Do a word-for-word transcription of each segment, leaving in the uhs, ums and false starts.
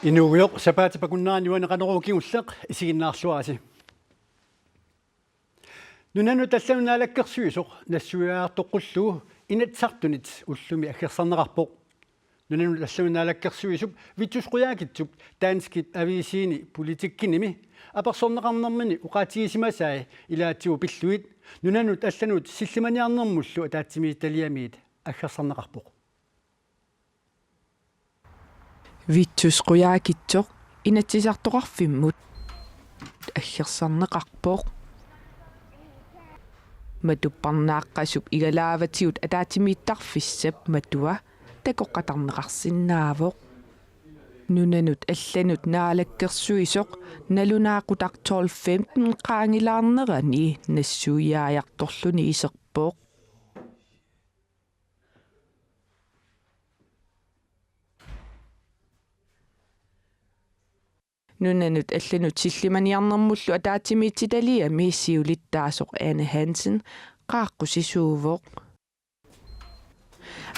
Inuugujoq sapaatip akunnerani uani Qanorooq kingulleq isiginnaarluarisi. Nunanut allanut naalakkersuisoq nassuiaajartoqqullugu Inatsisartunit ullumi aggersarneqarpoq. Nunanut allanut naalakkersuisup Vittus Qujaukitsup danskit aviisiini Politikkenimi apersorneqarnermini oqaatigisimasai ilaatigut pillugit nunanut allanut sillimaniarnermullu ataatsimiititaliamiit aggersarneqarpoq. Vittus Qujaukitsoq Inatsisartoqarfimmut aggersarneqarpoq. Matupparnaaqqasup igalaavatigut ataatsimiittarfissap matua takoqqatarneqarsinnaavoq. Nunanut allanut naalakkersuisoq nalunaaqutaq tolv femten qaangilaarnerani nassuiaajartorluni iserpoq. Nunanut allanut sillimaniarnermullu ataatsimiititaliami siulittaasoq Ane Hansen qaaqqusisuuvoq.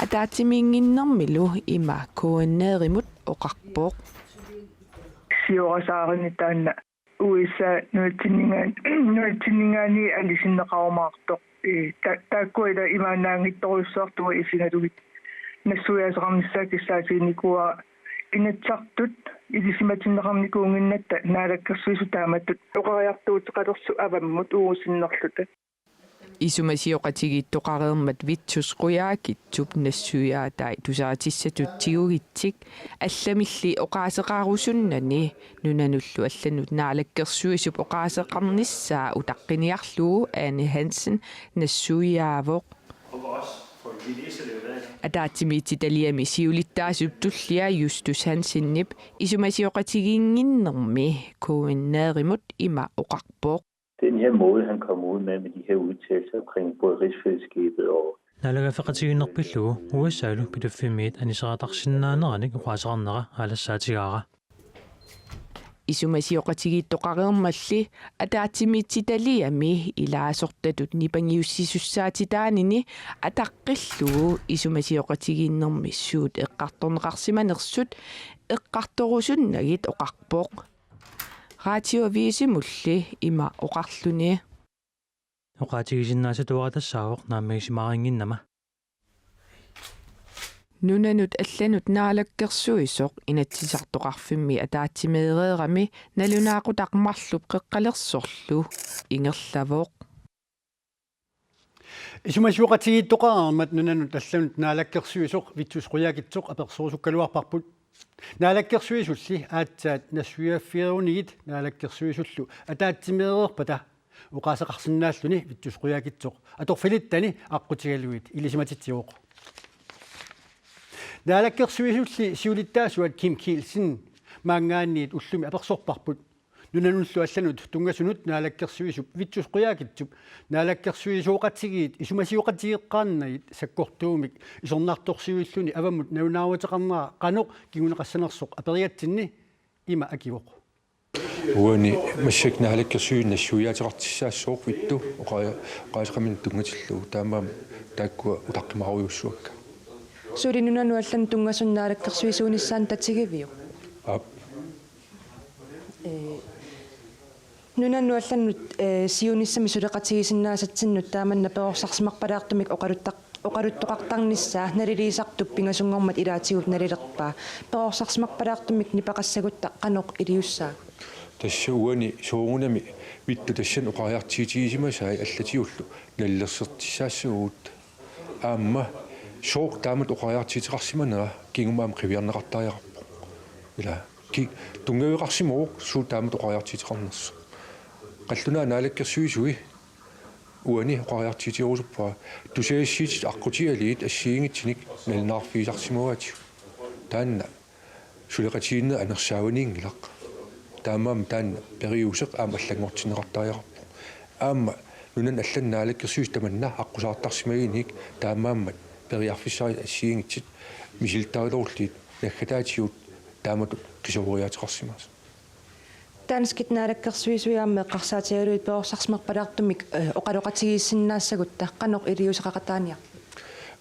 Ataatsimiinnginnermilu ima K N R-imut oqarpoq. Siorasaarini taanna U S A nunatsinningaan-, nunatsinningaanniit alisinneqarumaartoq. Ee, ta-, taakkua ila imaannaanngitsorujussuartunga isigalugit nassuiaaseqarnissaa kissaatiginikuuara Inatsisartut ilisimatinneqarnikuunnginnatta naalakkersuisut taamatut oqariartuuteqalersut avammut uagut sinnerluta. Isumasioqatigiittoqareermat Vittus Qujaukitsup nassuiaatai tusaatissattut tigugitsik allamilli oqaaseqarusunnani nunanullu allanut naalakkersuisup oqaaseqarnissaa utaqqiniarlugu Ane Hansen nassuiaavoq. Ataatsimiititaliami siulittaasup tullia Justus Hansenip isumasioqatigiinnginnermi K N R-imut ima oqarpoq. Den her måde, han kommer ud med, med de her udtalelser omkring både rigsfællesskabet og Naalagaaffeqatigiinneq pillugu U S A-lu Pituffimmiit anisaatarsinnaaneranik oqaaseqarnera aalassaatigaara. Isumasioqatigiittoqareermalli ataatsimiititaliami ilaasortatut nipangiussisussaatitaanini ataqqillugu isumasioqatigiinnermi suut eqqartorneqarsimanersut eqqartorusunnagit oqarpoq. Radioavisimulli ima oqarluni. Oqaatigisinnaasatuara tassaavoq naammagisimaarinnginnama. Nunanut allanut naalakkersuisoq Inatsisartoqarfimmi ataatsimeereerami nalunaaqutaq marlup qeqqalersorlu ingerlavoq. Isumasioqatigiittoqareermat nunanut allanut naalakkersuisoq Vittus Qujaukitsoq apersorusukkaluarparput. Naalakkersuisulli aatsaat nassuiaaffigerunigit naalakkersuisullu ataatsimeereerpata oqaaseqarsinnaalluni Vittus Qujaukitsoq atorfilittani aqqutigalugit ilisimatitsivoq. Naalakkersuisulli siulittaasuat Kim Kielsen maanngaanniit ullumi apersorparput. Nunanullu allanut tunngasunut naalakkersuisup Vittus Qujaukitsup naalakkersuisooqatigiit isumasioqatigeeqqaarnagit sakkortuumik isornartorsiuilluni avammut nalunaaruteqarnera qanoq kinguneqassanersoq aperigatsinni ima akivoq. Uani massakkut naalakkersuisut nassuiaateqartussaassooq Vittu oqa-, oqaaseqarnermut tunngatillugu, taamaammat taakkua utaqqimaarujussuakka. Suli nunanut allanut tunngasunut naalakkersuisuunissaanut tatigiviuk? Aap. Ee, nunanut allanut, ee, siunissami suleqatigisinnaasatsinni taamanna perorsarsimarpalaartumik oqaluttaq-, oqaluttoqartarnissaa naliliisartup pingasunngormat ilaatigut nalilerpaa. Perorsarsimarpalaartumik nipaqassagutta qanoq iliussaagut? Tassa uani soorunami Vittu tassani oqariartuutigisimasai allatigullu nalilersortissaassavagut. Aamma sooq taamatut oqariartuuteqarsimanera kingumut aamma qiviarneqartariaqarpoq. Ila ki-, tunngaveqarsimavoq suut taamatut oqariartuuteqarnersoq. Qallunaat naalakkersuisui uani oqariartuutigerusuppara, tusagassiuutit aqqutigalugit assigiinngitsunik nalunaarfigisarsimavaatigut. Taanna suleqatigiinneq anersaavaniinngilaq. Taamaammat taanna periuseq aamma allanngortinneqartariaqarpoq. Aamma nunanut allanut naalakkersuisut tamanna aqqusaartarsimagunik taamaammat periarfissaqarpugut assigiinngitsut misilittagaqarlutillu naggataatigut taamatut qisuariaateqarsimasoq. Danskit naalakkersuisui aamma eqqarsaatigalugit perorsarsimarpalaartumik, eh, oqaloqatigiissinnaassagutta qanoq iliuuseqaqataaniarpit?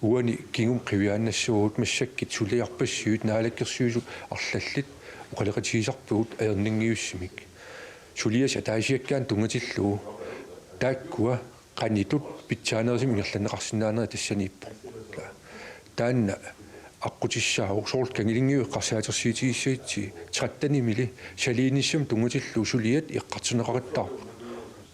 Uani kingumut qiviaannassavagut, massakkut suliarpassiviit naalakkersuisut arlallit oqaloqatigisarpagut ajornanngivissimik. Suliassat ataasiakkaanut tunngatillugu taakkua qanitut pitsaanerusumik ingerlanneqarsinnaanerat tassaniippoq. Taanna aqqutissaavoq, soorlu Kangilinnguit eqqarsaatersuutigissagutsigit trettenimili saliinissamut tunngatillugu suliat eqqartorneqaqattaarput.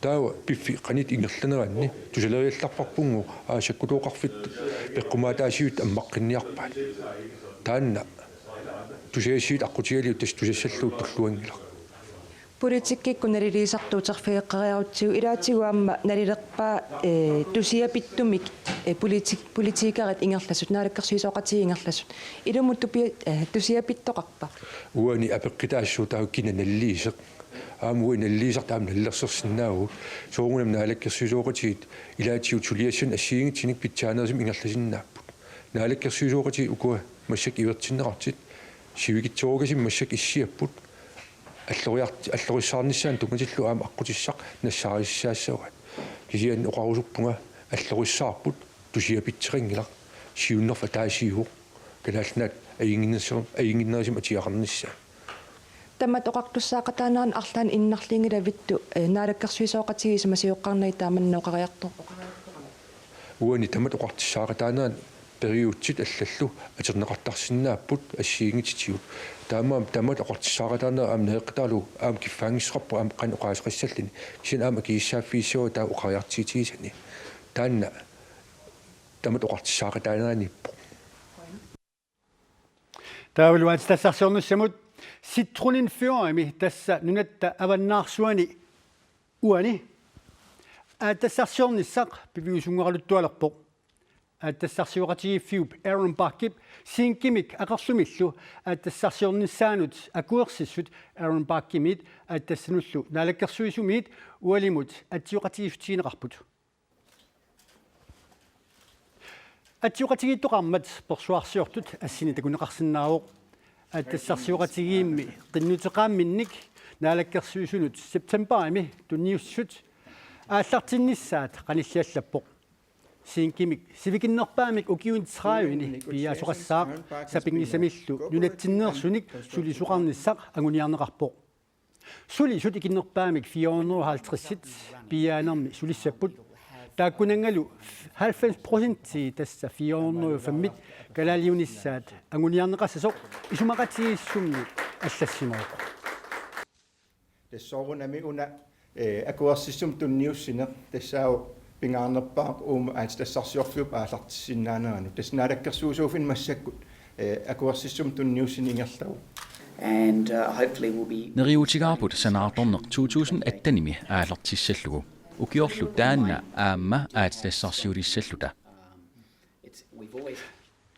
Taava piffissap qanittup ingerlaneranni tusaleriallarparput, aa, sakkutooqarfittut peqqumaataasivittut ammaqqinniarpaat. Taanna tusagassiuutitigut aqqutigalugu tassa tusassallugu tulluanngilaq. Politikkikkut naliliisartut uterfigeqqeriarutsigu ilaatigut aamma nalilerpaa, eh, tusiapittumik, eh, politi-, politikerit ingerlasut, naalakkersuisooqatigiit ingerlasut. Ilumut tupia-, eh, tusiapittoqarpa? Uani apeqqutaassaaq taava kina naliliiseq. Aamma uani naliliisartut aamma nalilersorsinnaavugut. Soorunami naalakkersuisooqatigiit ilaatigut suliassanik assigiinngitsunik pitsaanerusumik ingerlasinnaapput. Naalakkersuisooqatigiit ukua massakkut ivertinneqartut sivikitsoorukasimmik massakkut issiapput. Alloriart-, allorissaarnissaanut tunngatillugu aamma aqqutissaq nassaariassagaat. Kisianni oqarusuppunga allorissaarput, tusiapitseqanngilaq, siunnerfik ataasiivoq, Kalaallit Nunaat ajunnginnersu-, ajunnginnerusumik atuaqarnissaa. Tamatta oqartussaaqataanerannut arlaannik innarliunngilavittoq, eh, naalakkersuisooqatigiit isumasioqqaarnagit taamannak oqariartor-, oqariartoramik? Uani tamatta oqartussaaqataanerannut periutsit allallu atorneqartarsinnaapput assigiinngitsutigut. Taamaammat tamatta oqartussaaqataanerannut aamma naleqqutaalu aamma kiffaanngissuseqarpoq aamma qanoq oqaaseqassalluni. Kisianni aamma akisussaaffigissavara taava oqariartuutigisani. Taanna tamatta oqartussaaqataaneraniippoq. Taavalu aatsitassarsiornissamut Citronenfjordimi, tassa nunatta avannaarsuani uani, aatsitassarsiornissaq piviusunngoraluttualerpoq. Aatsitassarsioqatigiiffiup Aaron Bachip Zinkimik Aqerlumillu aatsitassarsiornissaanut akuersissut Aaron Bachimiit aatsitassanullu naalakkersuisumiit ualimut atsioqatigiissutigineqarput. Atsioqatigiittoqarmat persuarsiortut assinik takuneqarsinnaavoq. Aatsitassarsioqatigiimmi qinnuteqaamminnik naalakkersuisunut septembarimi tunniussisut aallartinnissaat qanilliallappoq. Zinkimik sivikinnerpaamik ukiuni tredive-ni piiaasoqassaaq sapinngisamillu nunatsinneersunik sulisoqarnissaq anguniarneqarpoq. Sulisut ikinnerpaamik fire hundrede og halvtreds piiaanermi sulissapput. Taakkunanngalu halvfems procent, tassa fire hundrede og fem, kalaaliunissaat anguniarneqassasoq isumaqatigiissummi allassimavoq. Tassa soorunami una, eh, akuersissumik tunniussineq tassaavoq pingaarnerpaaq uuma aatsitassarsiorfiup aallartissinnaaneranut. Tassa naalakkersuisuuffinni massakkut, eh, akuersissumik tunniussineq ingerlavoq. And, uh, hopefully we'll be Neriuutigaarput sanaartorneq to tusind attenimi aallartissallugu. Ukiorlu taanna aamma aatsitassarsiulissalluta. It's, we've always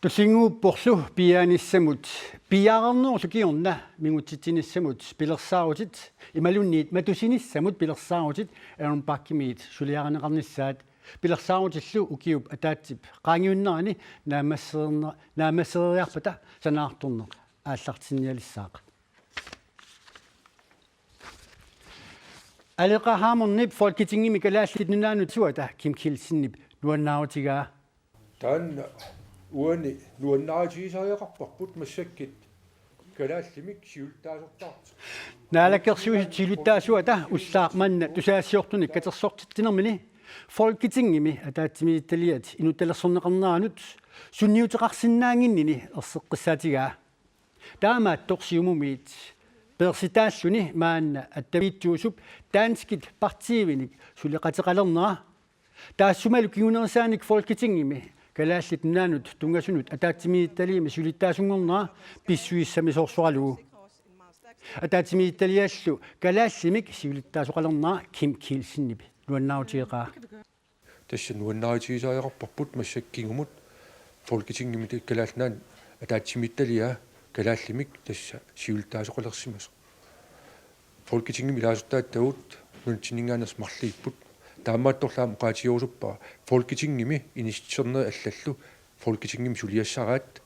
Tullinnguupporlu piiaanissamut, piiaarnerup kingorna mingutsitsinissamut pilersaarutit imaluunniit matusinissamut pilersaarutit Aaron Bachimiit suliarineqarnissaat, pilersaarutillu ukiup ataatsip qaangiunnerani naammassereerna-, naammassereeriarpata sanaartorneq aallartinnialissaaq. Aleqa Hammondip Folketingimi Kalaallit Nunaannut suata Kim Kielsenip nuannaarutigaa. Taanna uani nuannaarutigisariaqarparput massakkut kalaallimik siulittaasortaartut. Naalakkersuisut siulittaasuata ullaaq manna tusagassiortunik katersortitsinermini Folketingimi ataatsimiititaliat inuttalersorneqarneranut sunniuteqarsinnaannginnini erseqqissaatigaa. Taamaattoq Siumumiit peersitaalluni maanna attaviitsuusup Danskit Partiivinik suleqateqalernera. Taassumalu kingunerisaanik Folketingimi Kalaallit Nunaannut tunngasunut ataatsimiititaliami siulittaasunngornera pissusissamisoorsoralugu. Ataatsimiititaliallu kalaallimik siulittaasoqalernera Kim Kielsenip nuannaarutigeqaa. Tassa nuannaarutigisariaqarparput massakkut kingumut Folketingimi Kalaallit Nunaanni ataatsimiititaliaa kalaallimik tassa siulittaasoqalersimasoq. Folketingimi ilaasortaatagut nunatsinninngaanneersut marluupput. Taamaattorli aamma oqaatigerusuppara Folketingimi inissitsiserneri allallu Folketingimi suliassaraat,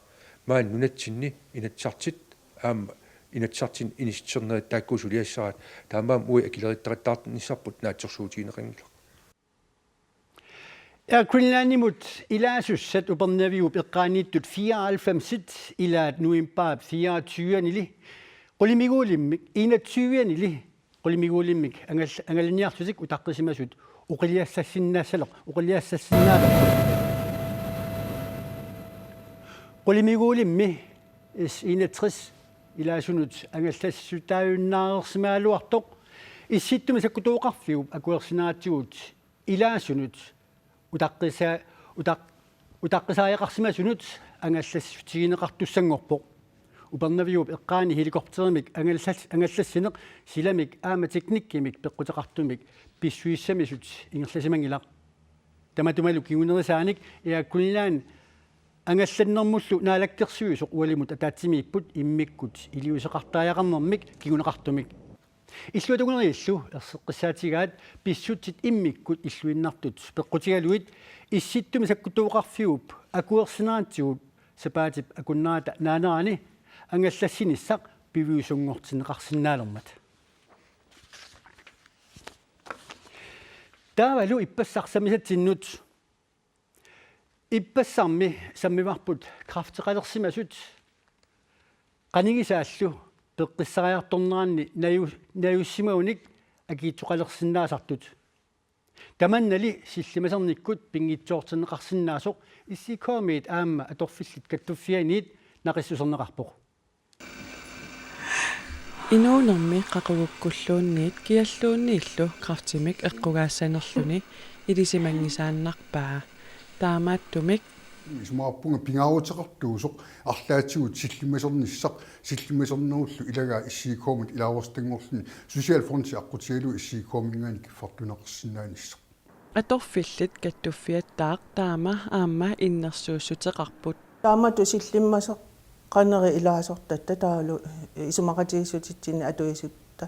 maani nunatsinni Inatsisartut aamma Inatsisartuni inissitsernerit taakku suliassaraat, taamaammat uagut akilerittarittaarnissarput naatsorsuutigineqanngilaq. Air Greenlandimut ilaasussat Upernaviup eqqaaniittut fireoghalvfemsit ilaat novembarip fireogtyve-anili, qulimiguulimmik enogtyve-anili, qulimiguulimmik angal-, angalaniarlutik utaqqisimasut oqiliassassinnaassaler-, oqiliassassinnaassalerput. Qulimiguulimmi S enogtres ilaasunut angallassisutaajunnaarsimagaluartoq Issittumi Sakkutooqarfiup akuersineratigut ilaasunut utaqqisa-, utaq-, utaqqisariaqarsimasunut angallassissutigineqartussanngorpoq. Upernaviup eqqaani helikopterimik angallas-, angallassineq silamik aamma teknikkimik peqquteqartumik pissusissamisut ingerlasimanngilaq. Tamatumalu kingunerisaanik Air Greenland angallannermullu naalakkersuisoq ualimut ataatsimiipput immikkut iliuuseqartariaqarnermik kinguneqartumik. Illuatungeriillu erseqqissaatigaat pissutsit immikkut illuinnartut peqqutigalugit Issittumi Sakkutooqarfiup akuersineratigut sapaatip akunnerata naanerani angallassinissaq piviusunngortinneqarsinnaalermat. Taavalu ippassaq sammisatsinnut. Ippassarmi sammivarput kræfteqalersimasut qanigisaallu peqqissariartorneranni naju-, najussimagunik akiitsoqalersinnaasartut. Tamannali sillimasernikkut pinngitsoortinneqarsinnaasoq S I K-miit aamma atorfillit kattuffianniit naqissuserneqarpoq. Inuunermi qaqugukkulluunniit kialluunniillu kræftimik eqqugaassanerluni ilisimanngisaannarpaa. Taamaattumik isumaqarpunga pingaaruteqartuusoq arlaatigut sillimasernissaq, sillimasernerullu ilagaa S I K-mut ilaarusutanngorluni, Socialfondi aqqutigalugu S I K-minngaanniit kiffartuunneqarsinnaanissaq. Atorfillit kattuffiattaaq taama aamma innersuussuteqarput. Taamatut sillimaseqqanerit ilaasortatta taavalu isumaqatigiissutitsinni atuisutta,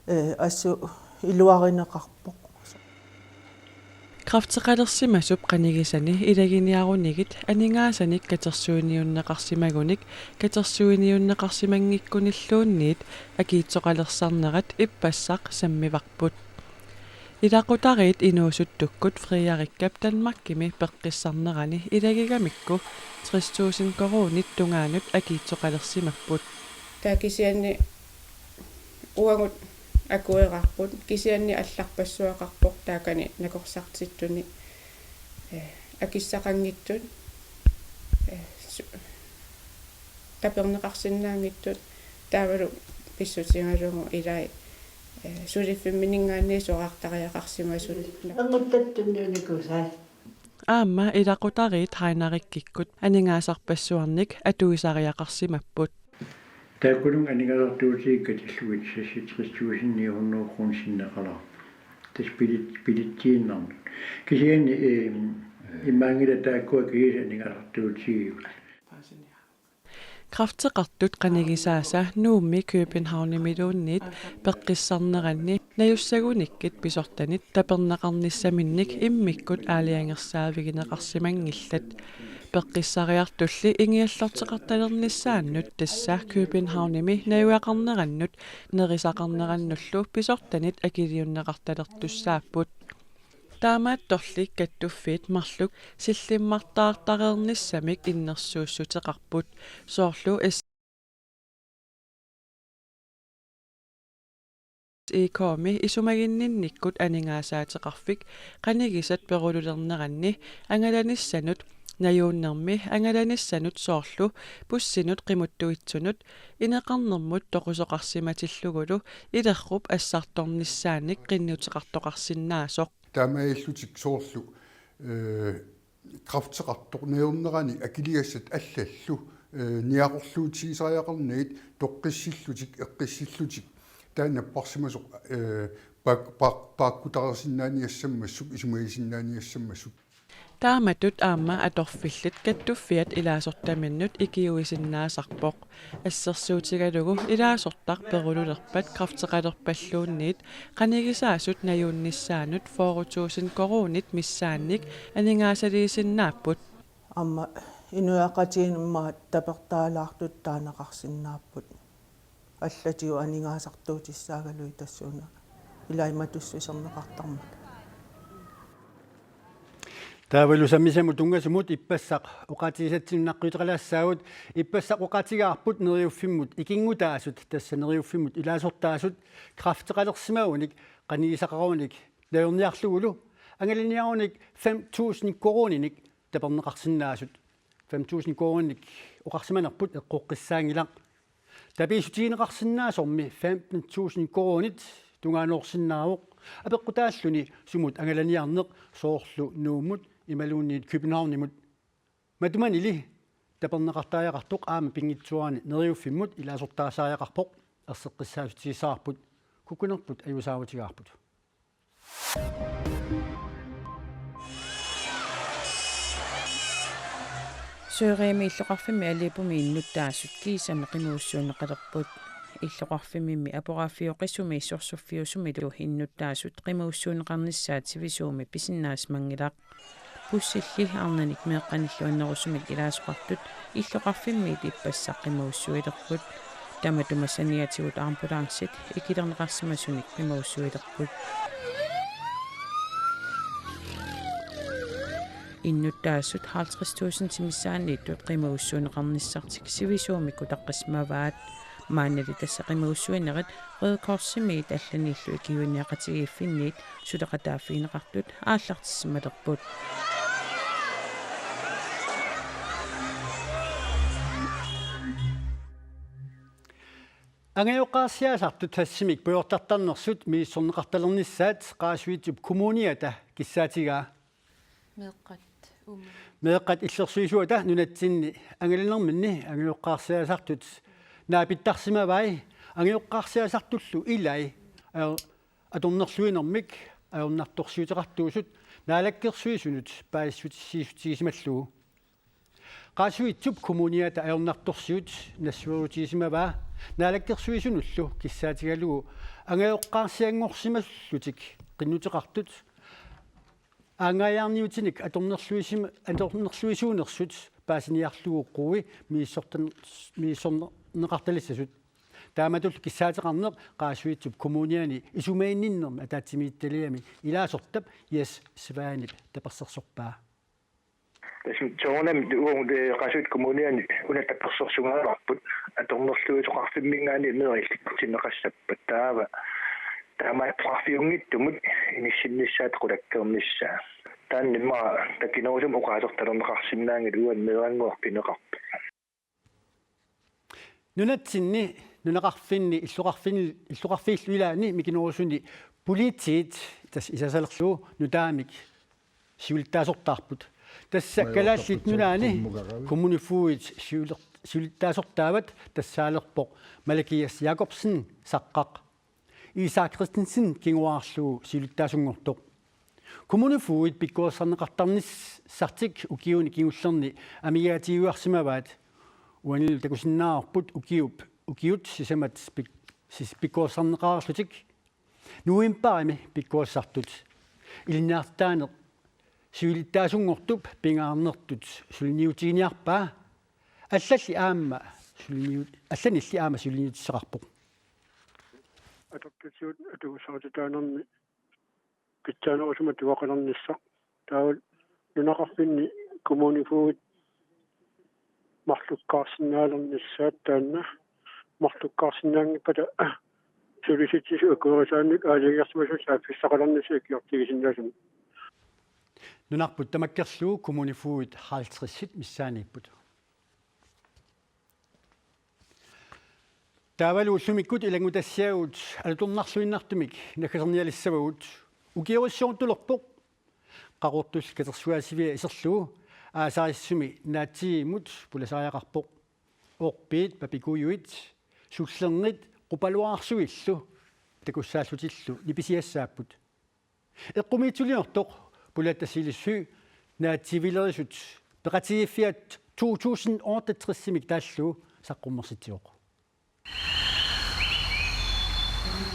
eh, assut iluarineqarpoq. Kræfteqalersimasup qanigisani ilaginiarunigit aningaasanik katersuiniunneqarsimagunik katersuiniunneqarsimanngikkunilluunniit akiitsoqalersarnerat ippassaq sammivarput. Ilaqutariit inuusuttukkut Frederikkap Danmarkimi peqqissarnerani ilagigamikku tres tusind koruunit tungaanut akiitsoqalersimapput. Taava kisianni uagut akuerarput, kisianni allarpassuaqarpoq taakani nakorsartittuni, eh, akissaqanngitsut, eh, su-, taperneqarsinnaanngitsut, taavalu pissutigalugu ilai, eh, suliffimminninngaanniit soraartariaqarsimasut. Angutattunniunikuusai. Aamma ilaqutariit Heinrichikkut aningaasarpassuarnik atuisariaqarsimapput. Taakkununnga aningaasartuutigiit katillugit seksogtres tusind ni hundrede kroner sinneqalaarput. Tassa bilit-, bilittiinnarnut. Kisianni, ehm, imaanngilaq taakkua kiisa aningaasartuutigigut. Kræfteqartut qanigisaasa Nuummi Københavnimiluunniit peqqissarneranni najussagunikkit pisortanit taperneqarnissaminnik immikkut aalajangersaavigineqarsimanngillat. Peqqissariartulli ingiallorteqartalernissaannut tassa Københavnimi najugaqarnerannut nerisaqarnerannullu pisortanit akiliunneqartalertussaapput. Taamaattorli kattuffiit marluk sillimmartaartareernissamik innersuussuteqarput. Soorlu S I K-mi isumaginninnikkut aningaasaateqarfik qanigisat perululerneranni angalanissanut, najuunnermi angalanissanut soorlu bussinut qimuttuitsunut ineqarnermut toqusoqarsimatillugulu ilerrup assartornissaanik qinnuteqartoqarsinnaasoq. Taamaalillutik soorlu, eh, kræfteqartoq najornerani akiligassat allallu, eh, niaqorluutigisariaqarnagit toqqissillutik, eqqissillutik, taanna napparsimasoq, eh, paak-, paak-, paakkutarisinnaaniassammassuk, isumagisinnaaniassammassuk. Taamatut aamma atorfillit kattuffiat ilaasortaminnut ikiuisinnaasarpoq. Assersuutigalugu ilaasortaq perululerpat kræfteqalerpalluunniit qanigisaasut najuunnissaannut fyrre tusind koruunit missaannik aningaasaliisinnaapput. Aamma inuiaqatigiinni immaqa tapertaalaartut taaneqarsinnaapput. Allatigut aningaasartuutissaagaluit tassuuna ilaa imatussuserneqartarmata. Taavalu sammisamut tunngasumut ippassaq oqaatigisatsinnut naqqiuteqalaassaagut. Ippassaq oqaatigaarput neriuffimmut ikinngutaasut, tassa neriuffimmut ilaasortaasut kræfteqalersimagunik qanigisaqarunik najorniarlugulu angalaniarunik fem tusind koruuninik taperneqarsinnaasut. Fem tusind koruuninik oqarsimanerput eqqoqqissaanngilaq. Tapiissutigineqarsinnaasormi femten tusind koruunit tungaanoorsinnaavoq, apeqqutaalluni sumut angalaniarneq, soorlu Nuummut imaluunniit Københavnimut. Matumanili taperneqartariaqartoq aamma pinngitsoorani neriuffimmut ilaasortaasariaqarpoq, erseqqissaatigissavarput, kukkunerput ajuusaarutigaarput. Søriimi illoqarfimmi Aleppommi innuttaasut kiisami qimagussuunneqalerput. Illoqarfimmimmi aporaaffioqisumi sorsorfiusumilu innuttaasut qimagussuunneqarnissaat sivisuumik pisinnaasimanngilaq. Bussilli arnanik meeqqanillu annerusumik ilaasoqartut illoqarfimmiit ippassaq qimagussuilerput. Tamatuma saniatigut ambulancit ikilerneqarsimasunik qimagussuilerput. Innuttaasut halvtreds tusind missaanniittut qimagussuunneqarnissartik sivisuumik utaqqissimavaat. Maannali tassa qimagussuinerit Røde Korsimiit allanillu ikiuiniaqatigiiffinniit suleqataaffigineqartut aallartissimalerput. Angajoqqaarsiaasartut sassimik pujortartarnersut misissorneqartalernissaat Qaasuitsup Kommuniata kissaatigaa. Meeqqat uuma. Meeqqat illersuisuata nunatsinni angalanerminni angajoqqaarsiaasartut naapittarsimavai, angajoqqaarsiaasartullu ilai ajo-, atornerluinermik ajornartorsiuteqartuusut Naalakkersuisunut paasissutissiissutigisimalluni. Qaasuitsup Kommuniata ajornartorsiut nassuerutigisimavaa Naalakkersuisunullu kissaatigalugu angajoqqaarsianngorsimallutik qinnuteqartut aanngajaarniutinik atornerluisima-, atornerluisuunersut paasiniarlugu qui misissortan-, misissorneqartalissasut. Taamatullu kissaateqarneq Qaasuitsup Kommuniani isumaginninnermi ataatsimiititaliami ilaasortap Jess Svanep tapersersorpaa. Tassa soorunami uagut, eh, Qaasuitsup Kommuniani una tapersersorneqarput atornerluisoqarfimminngaanniit meeqqat illikartinneqassappat, taava taamaattoqarfiunngitsumut inissinnissaata qulakkeernissaa. Taanna immaqa takinerusumik oqaasertalerneqarsinnaanngilaq, uani meerannguaq pineqarpoq. Nunatsinni nunaqarfinni illoqarfinni illoqarfiillu ilaanni mikinerusuni politiit tassa isasalerlugu nutaamik siulittaasortaarput. Tassa Kalaallit Nunaanni kommunefogedit siuler-, siulittaasortaavat tassaalerpoq Malakias Jakobsen Saqqaq. Isak Christensen kinguaarlugu siulittaasunngortoq. Kommunefogedit pikkorissarneqartarnissartik ukiuni kingullerni amigaatigiuarsimavaat, uanilu takusinnaavarput ukiup, ukiut sisamat pik-, sis-, pikkorissarneqareerlutik novembarimi pikkorissartut. Ilinniartitaaneq siulittaasunngortup pingaarnertut suliniutiginiarpaa. Allalli aamma suliniu-, allanilli aamma suliniutissaqarpoq. Atortussat atugassarititaanermi pitsaanerusumik atugaqalernissaq. Taava nunaqarfinni kommunefogedit marlukkaarsinnaalernissaat taanna marlukkaarsinnaanngippata sulisitsisut akuerisaannik aalajangersimasut saaffissaqalernissaq ikiortigisinnaasumik. Nunarput tamakkerlugu kommunefogedit halvtredsit missaanniipput. Taavalu ullumikkut ilanngutassiagut alutornarluinnartumik naggasernialissavagut. Ukiorissuartulerpoq Qaqortup Katersugaasiviat iserlugu aasarissumi naatsiivimmut pulasariaqarpoq. Orpiit, papikujuit, sullernit qupaluarsuillu takussaallutillu nipisiassaapput. Eqqumiitsuliortoq Pulatta Silisø naatsiivilerisut peqatigiiffiat to tusind otteogtresimik taallugu saqqummersitsivoq.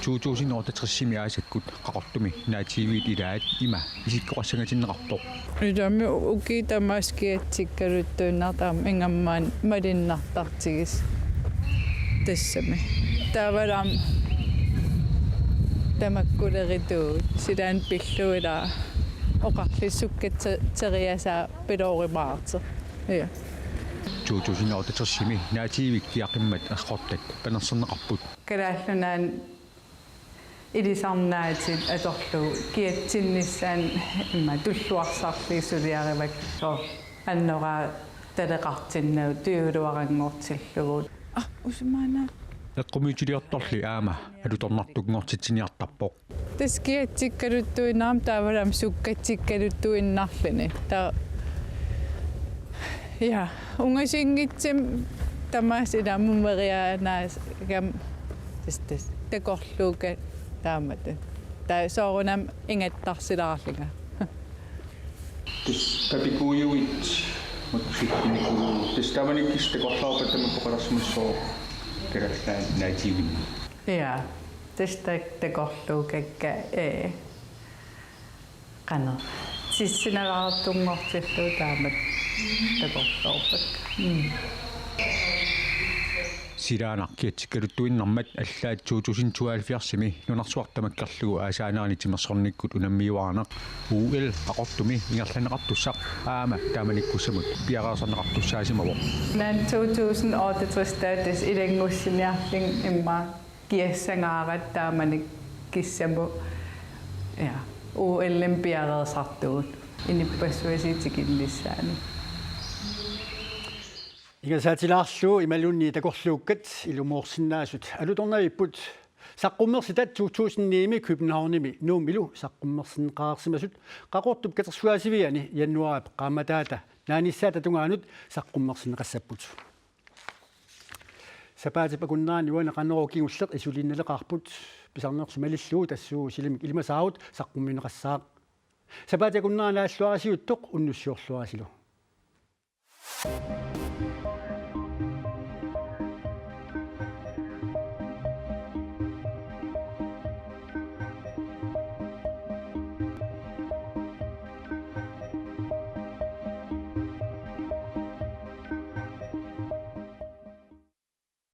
To tusind otteogtresimi aasakkut Qaqortumi naatsiiviit ilaat ima isikkoqassangatinneqarpoq. Ilami ukiut tamaasa kiatsikkaluttuinnartarami ingammik malunnartartigisoq tassami. Taavalu aamma tamakkulerituut silaanni pillugu ilaa oqarlissukkat te-, teriasaa piloorimaartoq. Ja. To tusind otteogtresimi Naatiivik kiaqimmat errortat panerserneqarput. Kalaallit Nunaanni ilisarnaatit atorlugu kiatsinnissaannut immaqa tulluarsarlugit suliarivakka annoraataleqartinnagu tujuluaranngortillugu. Ah, usumaana. Eqqumiitsuliortorli aamma alutornartunngortitsiniartarpoq. Tassa kiatsikkaluttuinnarami taavalu aamma sukkatsikkaluttuinnarluni. Taava, ja, ungasinngitsumik tamaasa ilaa mumeriaanaagama tassa, tassa takorluukkat taamatut. Taava soorunami ingattarsilaarlunga. Tassa papikuujuit makkusuttunikuujuit. Tassa taamanikkut takorloorpat tamakku oqalersimassooq Kalaallit Nunaanni Naatiivinni. Ja, tassa tak-, takorluukkakka, ee, qanoq. Tissinalaartunngortillugu taamatut takorloorpakka. Mm. Silaannaq kiatsikkaluttuinnarmat allaat to tusind tooghalvfjerdsimi nunarsuaq tamakkerlugu aasaanerani timersornikkut unammiuaarneq O L Qaqortumi ingerlanneqartussaq aamma taamanikkussamut piareersarneqartussaasimavoq. Naamik, to tusind otteogtres taava tassa ilanngussiniarlunga immaqa kiassangaarat taamanikkussamut, ja, O L-imi piareersartugut inuppassuit tikinnissaannik. Ingerlaatilaarlugu imaluunniit takorluukkat ilumoorsinnaasut alutornavipput. Saqqummersitat to tusind ni-mi Københavnimi Nuummilu saqqummersinneqarsimasut Qaqortup katersugaasiviani januaarip qaammataata naanissaata tungaanut saqqummersinneqassapput. Sapaatip akunnerani uani Qanorooq kingulleq isuliinnaleqaarput, pisarnerusumik malillugu tassuugu silamik ilimasaarut saqqummiunneqassaaq. Sapaatip akunnerani aalluarisiuttoq unnussiorluarisilu.